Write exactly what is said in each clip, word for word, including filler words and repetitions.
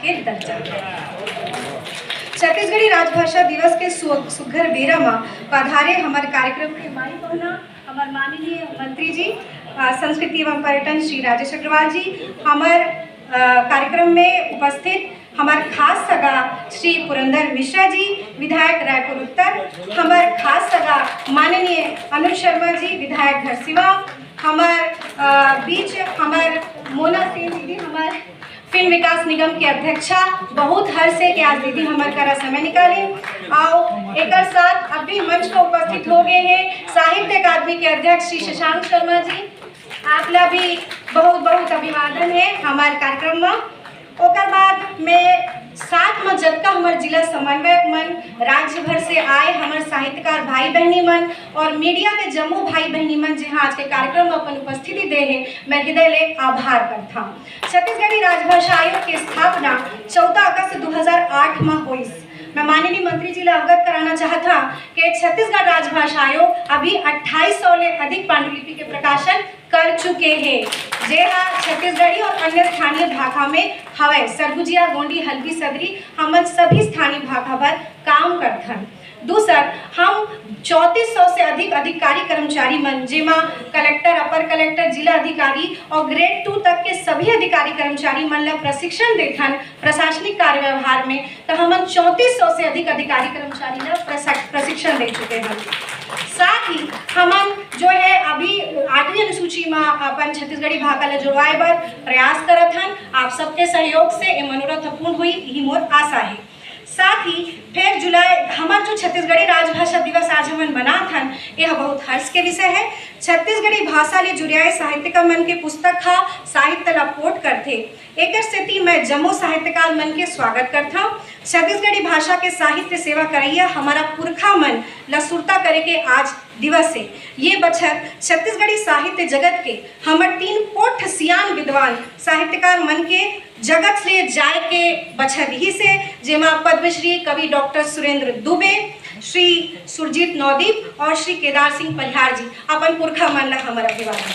के दर्जा। छत्तीसगढ़ी राजभाषा दिवस के सु-, सुघर बेरा म पधारे हमर कार्यक्रम के माई पहुना, हमर माननीय मंत्री जी, अ, संस्कृति एवं पर्यटन श्री राजेश अग्रवाल जी, हमर, अ, कार्यक्रम में उपस्थित हमर खास सगा श्री पुरंदर मिश्रा जी, विधायक रायपुर उत्तर, हमर खास सगा माननीय अनुज शर्मा जी, विधायक घरसिवा, हमर, अ, बीच हमर मोना सेन दीदी, हमर फिल्म विकास निगम के अध्यक्षा, बहुत हर्ष हे कि आज दीदी हमर करा समय निकालिन। अउ एकर साथ अभी मंच पर उपस्थित हो गए हैं साहित्य अकादमी के अध्यक्ष श्री शशांक शर्मा जी, आप ला भी बहुत बहुत अभिवादन हे हमर कार्यक्रम में। ओकर बाद में साथ में जतका हमर जिला समन्वयक मन, राज्य भर से आए हमर साहित्यकार भाई बहनी मन और मीडिया के जम्मो भाई बहनी मन, जेहा आज के कार्यक्रम में अपन उपस्थिति दे हे, मैं हृदय ले आभार करथौं। छत्तीसगढ़ी राजभाषा आयोग के स्थापना चौदह अगस्त दो हज़ार आठ में होइस। मैं माननीय मंत्री जी ला अवगत कराना चाहत हौं कि छत्तीसगढ़ राजभाषा आयोग अभी अट्ठाईस सौ ले अधिक पांडुलिपि के प्रकाशन कर चुके हे, जेहा छत्तीसगढ़ी और अन्य स्थानीय भाखा में हवय। सरगुजिया, गोंडी, हल्बी, सदरी, हमन सभी स्थानीय भाखा बर काम करथन। दूसर, हम चौंतीस सौ से अधिक अधिकारी कर्मचारी मन, जेमा कलेक्टर, अपर कलेक्टर, जिला अधिकारी और ग्रेड टू तक के सभी अधिकारी कर्मचारी मन ला प्रशिक्षण देथन प्रशासनिक कार्य व्यवहार में, तो हमन चौंतीस सौ से अधिक अधिकारी कर्मचारी ला प्रशा-, प्रशिक्षण दे चुके हैं। साथ ही हमन जो है अभी आठवीं अनुसूची में अपन छत्तीसगढ़ी भाखा ला जुड़वाए बर प्रयास करत हन। आप सबके सहयोग से ये मनोरथ पूर्ण होई, यही मोर आशा है। साथ ही फिर जुलाई, हमर जो छत्तीसगढ़ी राजभाषा दिवस आज हमन मनात हन, यह बहुत हर्ष के विषय है। छत्तीसगढ़ी भाषा ले जुरियाए साहित्यकार मन के पुस्तक हा साहित्य ला पोठ करथे। एकर सेती मैं जम्मो साहित्यकार मन के स्वागत करथौं। छत्तीसगढ़ी भाषा के साहित्य सेवा करइया हमारा पुरखा मन ला सुरता करे के आज दिवस हे। ये बछर छत्तीसगढ़ी साहित्य जगत के हमर तीन पोठ सियान विद्वान साहित्यकार मन के जगत ले जाए के बछर रिहिस हे, जेमा पद्मश्री कवि डॉक्टर सुरेंद्र दुबे, श्री सुरजीत नवदीप और श्री केदार सिंह परिहार जी अपन पुरखा मन ला हमर अभिवादन।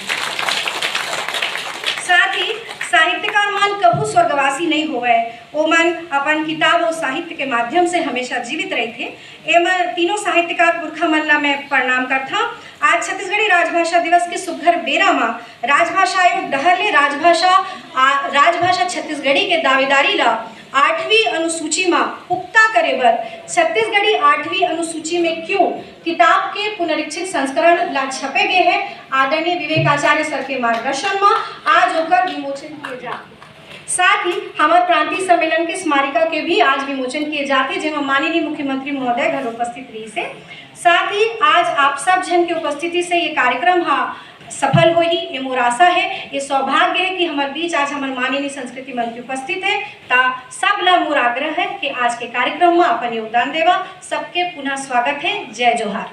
साथ ही साहित्यकार मन कभू स्वर्गवासी नहीं होवय, ओमन अपन किताब और साहित्य के माध्यम से हमेशा जीवित रहिथे। एमन तीनों साहित्यकार पुरखा मन ला मैं प्रणाम करथौं। आज छत्तीसगढ़ी राजभाषा दिवस के सुघर बेरा म राजभाषा आयोग डहर ले राजभाषा, आ, राजभाषा छत्तीसगढ़ी के दावेदारी ला आठवीं अनुसूची म पुख्ता करे बर छत्तीसगढ़ी आठवीं अनुसूची में क्यों किताब के पुनरीक्षित संस्करण ला छपे गे हे। आदरणीय विवेकाचार्य सर के मार्गदर्शन म आज ओकर विमोचन किए जात हे। साथ ही हमर प्रांतीय सम्मेलन के स्मारिका के भी आज विमोचन किए जात हे, जेमा माननीय मुख्यमंत्री महोदय घलो उपस्थित रहिस हे। साथ ही आज आप सब झन के उपस्थिति से ये कार्यक्रम हा सफल होही, ये मोर आशा है, ये सौभाग्य है कि हमर बीच आज हमर माननीय संस्कृति मंत्री उपस्थित है। ता सब ला मोर आग्रह है कि आज के कार्यक्रम में अपन योगदान देवा। सबके पुनः स्वागत है। जय जोहार।